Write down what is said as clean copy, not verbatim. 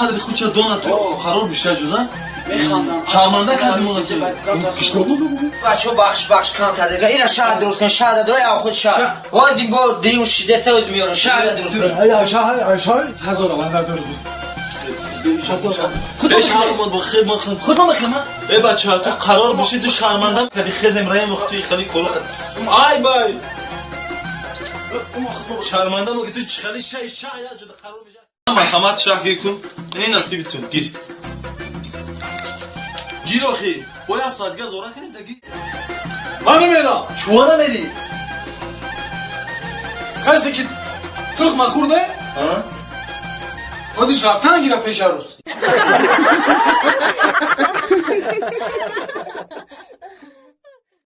Қадри худша дона, ту хароб биша ҷуда. Механдам. Шарманда кардӣ моро ту. Бачо, бахш, бахш, кантадега ира шаҳр дуруст кун, шаҳр дора, я худ шаҳр водим бо дим шидета миёрам, шаҳр дуруст кун. 1000 аввал, 1000. Э, шармон бо хел мо хел. Худо мехема. Э, бача, ту қарор биши, ту шармандам кади, хезем раем, охти хали коло. Ай бай. Шармандам ки ту хали шай шай я ҷуда қарор биша. Марҳамат, шаҳ гир кун. Ин насибитун. Гир. Гир охи. Бояд соат дига зора кунем, да гир. Ман намерам. Чума намери? Касе ки тухма хӯрде, А? Худиш рафтан гира пешарӯз.